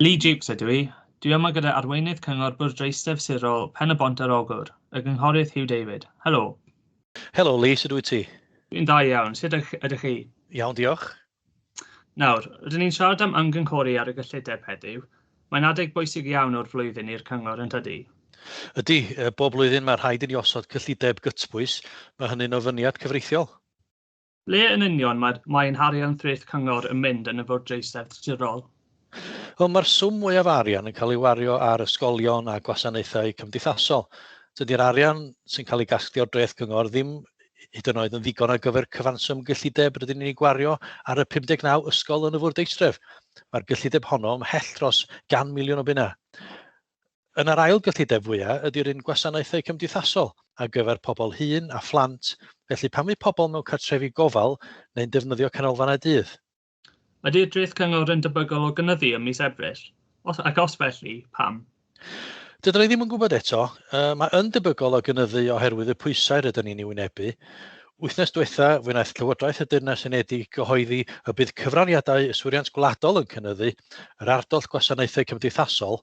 Lee Jukes ydw i. Dwi yma gyda arweinydd Cyngor Bwrdeistref Sirol Pen-y-bont ar Ogwr, y Gynghorydd Huw David. Helo. Helo Lee, sut wyt ti? Dwi'n dda iawn, sut ydych chi? Iawn, diolch. Nawr, rydyn ni'n siarad am ymgynghori ar y gyllideb heddiw. Mae'n adeg bwysig iawn o'r flwyddyn i'r cyngor, yn tydi? Ydy, bob blwyddyn mae rhaid i ni osod cyllideb gytbwys. Mae hynny'n ofyniad cyfreithiol. Ble yn union mae mae ein harian threth cyngor yn mynd yn y fwrdeistref sirol? Wel, mae'r swm mwyaf arian yn cael ei wario ar ysgolion a gwasanaethau cymdeithasol. Dydy'r arian sy'n cael ei gasglu o'r dreth gyngor ddim hyd yn oed yn ddigon ar gyfer cyfanswm gyllideb rydyn ni'n ei gwario ar y 59 ysgol yn y fwrdeistref. Mae'r gyllideb honno ymhell dros 100 miliwn o bunnau. Yna'r ail gyllideb fwyaf ydy'r un gwasanaethau cymdeithasol ar gyfer pobl hŷn a phlant, felly pan fydd pobl mewn cartrefi gofal neu'n defnyddio canolfannau dydd. Ydy'r dreth cyngor yn debygol o gynyddu ym mis Ebrill? Os, ac os felly, pam? Dydyn ni ddim yn gwybod eto. Mae yn debygol o gynyddu oherwydd y pwysau rydyn ni'n ei wynebu. Wythnos diwetha, fe wnaeth Llywodraeth y Deyrnas Unedig gyhoeddi y bydd cyfraniadau yswiriant gwladol yn cynyddu, yr ardoll gwasanaethau cymdeithasol.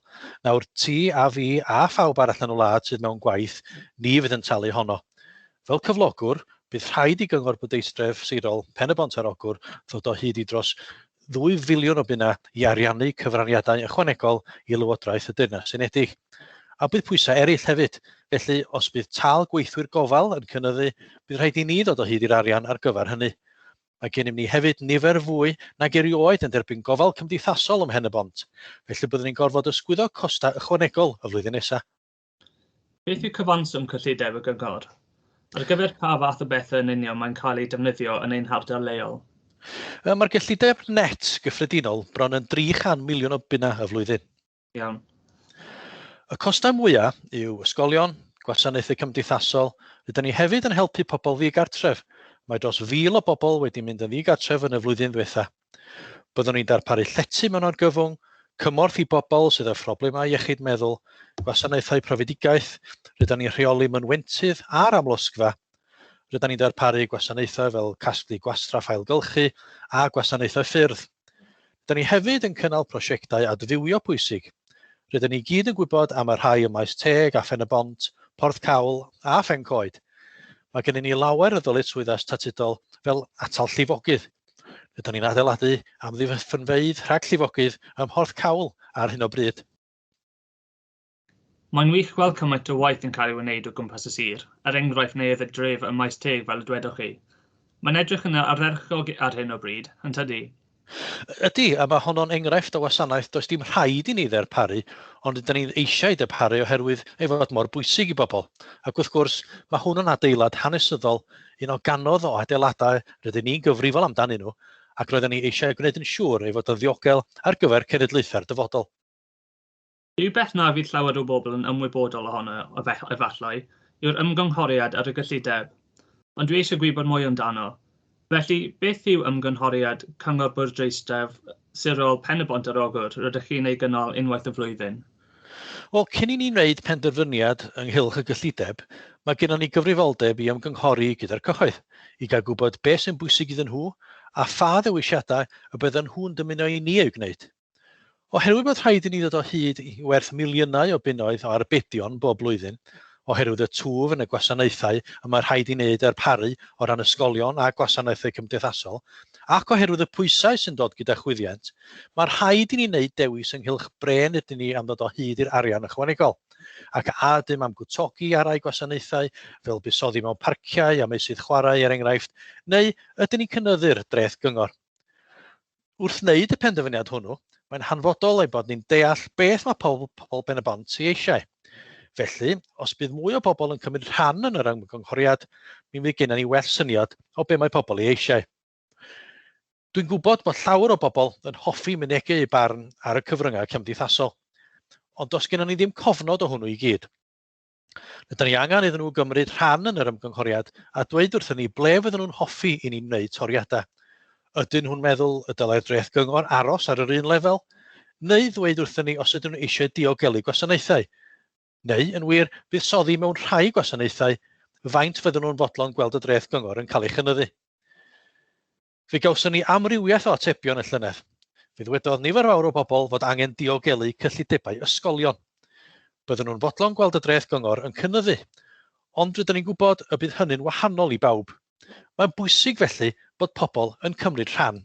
Nawr, ti a fi a phawb arall yn y wlad sydd mewn gwaith, ni fydd yn talu honno. Fel cyflogwr, bydd rhaid i Gyngor Bwrdeistref Sirol Pen-y-bont ar Ogwr ddod o hyd i dros ddwy filiwn o bunnau i ariannu cyfraniadau ychwanegol i Lywodraeth y Deyrnas Unedig. A bydd pwysau eraill hefyd, felly os bydd tâl gweithwyr gofal yn cynyddu, bydd rhaid i ni ddod o hyd i'r arian ar gyfer hynny. Mae gennym ni hefyd nifer fwy nag erioed yn derbyn gofal cymdeithasol ym Mhen-y-bont, felly byddwn ni'n gorfod ysgwyddo costau ychwanegol y flwyddyn nesaf. Beth yw cyfanswm cyllideb y Gyngor? Ar gyfer pa fath o bethau yn union mae'n cael ei defnyddio yn ein hardal leol? Mae'r gyllideb net gyffredinol bron yn 300 miliwn o bunnau y flwyddyn. Iawn. Y costau mwyaf yw ysgolion, gwasanaethau cymdeithasol. Rydyn ni hefyd yn helpu pobl ddigartref. Mae dros 1,000 o bobl wedi mynd yn ddigartref yn y flwyddyn ddiwetha'. Byddwn ni'n darparu llety mewn argyfwng, cymorth i bobl sydd â phroblemau iechyd meddwl, gwasanaethau profedigaeth, rydan ni'n rheoli mynwentydd a'r amlosgfa, rydan ni'n darparu gwasanaethau fel casglu gwastraff ailgylchu a gwasanaethau ffyrdd. Rydan ni hefyd yn cynnal prosiectau adfywio pwysig. Rydyn ni gyd yn gwybod am y rhai ym Maes Teg a Phen-y-bont, Porthcawl a Phen-coed. Mae gennym ni lawer o ddyletswyddau statudol fel atal llifogydd. Rydyn ni'n adeiladu amddiffynfeydd rhag llifogydd ym Mhorthcawl ar hyn o bryd. Mae'n wych gweld cymaint o waith yn cael ei wneud o gwmpas y sir, er enghraifft Neuadd y Dref ym Maes Teg fel y dwedoch chi. Mae'n edrych yn ardderchog ar hyn o bryd, yn tydi? Ydy, a mae honno'n enghraifft o wasanaeth does dim rhaid i ni ddarparu, ond rydyn ni eisiau darparu oherwydd ei fod mor bwysig i bobl. Ac wrth gwrs, mae hwn yn adeilad hanesyddol, un o gannoedd o adeiladau rydyn ni'n gyfrifol amdanyn nhw, ac roedden ni eisiau gwneud yn siŵr ei fod yn ddiogel ar gyfer cenedlaethau'r dyfodol. Rhywbeth na fydd llawer o bobl yn ymwybodol ohono, efallai, yw'r ymgynghoriad ar y gyllideb. Ond dwi eisiau gwybod mwy amdano. Felly, beth yw ymgynghoriad Cyngor Bwrdeistref Sirol Pen-y-bont ar Ogwr rydych chi'n ei gynnal unwaith y flwyddyn? Wel, cyn i ni wneud penderfyniad ynghylch y gyllideb, mae gennym ni gyfrifoldeb i ymgynghori gyda'r cyhoedd, i gael gwybod beth sy'n bwysig iddyn nhw a pha ddewisiadau y bydden nhw'n dymuno i ni eu gwneud. Oherwydd bod rhaid i ni ddod o hyd i werth miliynau o bunnoedd o arbedion bob blwyddyn, oherwydd y twf yn y gwasanaethau y mae rhaid i ni eu darparu o ran ysgolion a gwasanaethau cymdeithasol, ac oherwydd y pwysau sy'n dod gyda chwyddiant, mae rhaid i ni wneud dewis ynghylch brên ydyn ni am ddod o hyd i'r arian ychwanegol, ac a ydym am gwtogi ar rai gwasanaethau, fel buddsoddi mewn parciau a meysydd chwarae er enghraifft, neu ydyn ni'n cynyddu'r dreth gyngor. Wrth wneud y penderfyniad hwnnw, mae'n hanfodol ein bod ni'n deall beth mae pobl, pobl Ben-y-bont ei eisiau. Felly, os bydd mwy o bobl yn cymryd rhan yn yr ymgynghoriad, mi fydd gennym ni well syniad o be mae pobl ei eisiau. Dwi'n gwybod bod llawer o bobl yn hoffi mynegi eu barn ar y cyfryngau cymdeithasol, ond does gennym ni ddim cofnod o hwnnw i gyd. Rydyn ni angen iddyn nhw gymryd rhan yn yr ymgynghoriad a dweud wrthyn ni ble fydden nhw'n hoffi i ni wneud toriadau. Ydyn nhw'n meddwl y dylai'r dreth gyngor aros ar yr un lefel? Neu ddweud wrthyn ni os ydyn nhw eisiau diogelu gwasanaethau? Neu, yn wir, buddsoddi mewn rhai gwasanaethau, faint fydden nhw'n fodlon gweld y dreth gyngor yn cael ei chynyddu? Fe gawson ni amrywiaeth o atebion y llynedd. Fe ddwedodd nifer fawr o bobl fod angen diogelu cyllidebau ysgolion. Bydden nhw'n fodlon gweld y dreth gyngor yn cynyddu, ond rydyn ni'n gwybod y bydd hynny'n wahanol i bawb. Mae'n bwysig felly bod pobl yn cymryd rhan.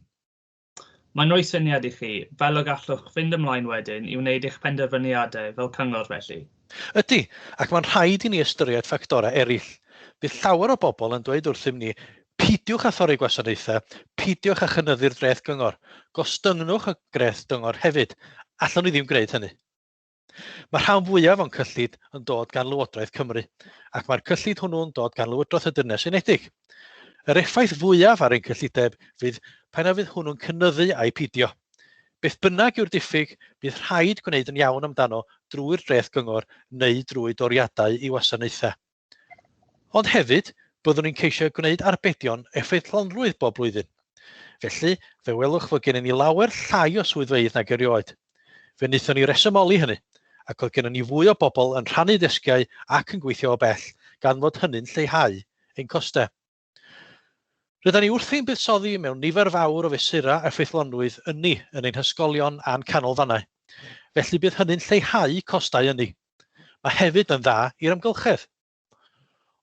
Mae'n rhoi syniad i chi, fel y gallwch fynd ymlaen wedyn i wneud eich penderfyniadau fel cyngor felly. Ydy, ac mae'n rhaid i ni ystyried ffactorau eraill. Bydd llawer o bobl yn dweud wrthym ni, peidiwch â thorri gwasanaethau, peidiwch â chynyddu'r dreth gyngor, gostyngnwch y dreth gyngor hefyd. Allwn ni ddim gwneud hynny. Mae rhan fwyaf o'n cyllid yn dod gan Lywodraeth Cymru, ac mae'r cyllid hwnnw'n dod gan Lywodraeth y Deyrnas Unedig. Yr effaith fwyaf ar ein cyllideb fydd pan na fydd hwnnw'n cynyddu ai peidio. Beth bynnag yw'r diffyg, bydd rhaid gwneud yn iawn amdano drwy'r dreth gyngor neu drwy doriadau i wasanaethau. Ond hefyd, byddwn ni'n ceisio gwneud arbedion effeithlonrwydd bob blwyddyn. Felly, fe welwch fod gennym ni lawer llai o swyddfeydd nag erioed. Fe wnaethon ni resymoli hynny, ac oedd gennym ni fwy o bobl yn rhannu desgiau ac yn gweithio o bell, gan fod hynny'n lleihau ein costau. Rydan ni wrthi'n buddsoddi mewn nifer fawr o fesurau effeithlonrwydd ynni yn ein hysgolion a'n canolfannau. Felly bydd hynny'n lleihau costau ynni. Mae hefyd yn dda i'r amgylchedd.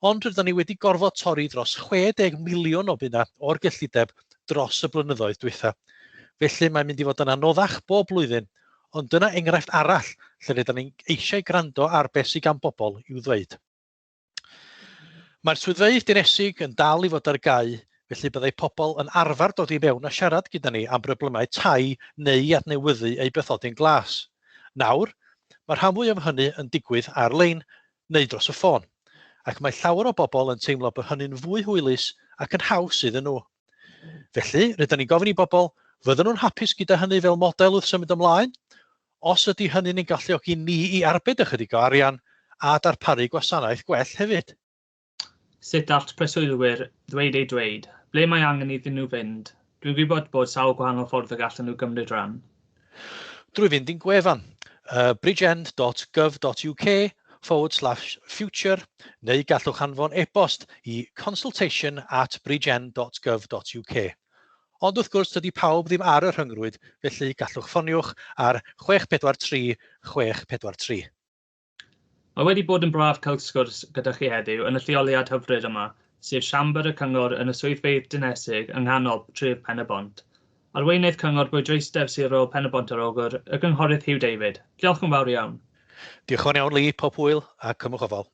Ond rydyn ni wedi gorfod torri dros 60 miliwn o bunna o'r gyllideb dros y blynyddoedd dwytha. Felly mae'n mynd i fod yn anoddach bob blwyddyn, ond dyna enghraifft arall lle rydyn ni'n eisiau gwrando ar beth sydd gan bobl i'w ddweud. Mae'r swyddfeydd dinesig yn dal i fod ar gau, felly byddai pobl yn arfer dod i mewn a siarad gyda ni am broblemau tai neu i adnewyddu eu bathodyn glas. Nawr, mae'r rhan fwyaf o hynny yn digwydd ar-lein neu dros y ffôn, ac mae llawer o bobl yn teimlo bod hynny'n fwy hwylus ac yn haws iddyn nhw. Felly, rydyn ni'n gofyn i bobl, fydden nhw'n hapus gyda hynny fel model wrth symud ymlaen? Os ydy hynny'n ein galluogi ni i arbed ychydig o arian a darparu gwasanaeth gwell hefyd. Sut all preswylwyr ddweud eu dweud? Ble mae angen iddyn nhw fynd? Dwi'n gwybod bod sawl gwahanol ffordd y gallan nhw gymryd rhan. Drwy fynd i'n gwefan, bridgend.gov.uk/future, neu gallwch anfon e-bost i consultation@bridgend.gov.uk. Ond wrth gwrs, dydy pawb ddim ar y rhyngrwyd, felly gallwch ffoniwch ar 643 643. Mae wedi bod yn braf cael sgwrs gyda chi heddiw yn y lleoliad hyfryd yma, sef Siambr y Cyngor yn y Swyddfeydd Dinesig yng nghanol tref Pen-y-bont. Arweinydd Cyngor Bwrdeistref Sirol Pen-y-bont ar Ogwr, y Cynghorydd Huw David. Diolch yn fawr iawn. Diolch yn fawr iawn, Lee, pob hwyl a cymwch ofal.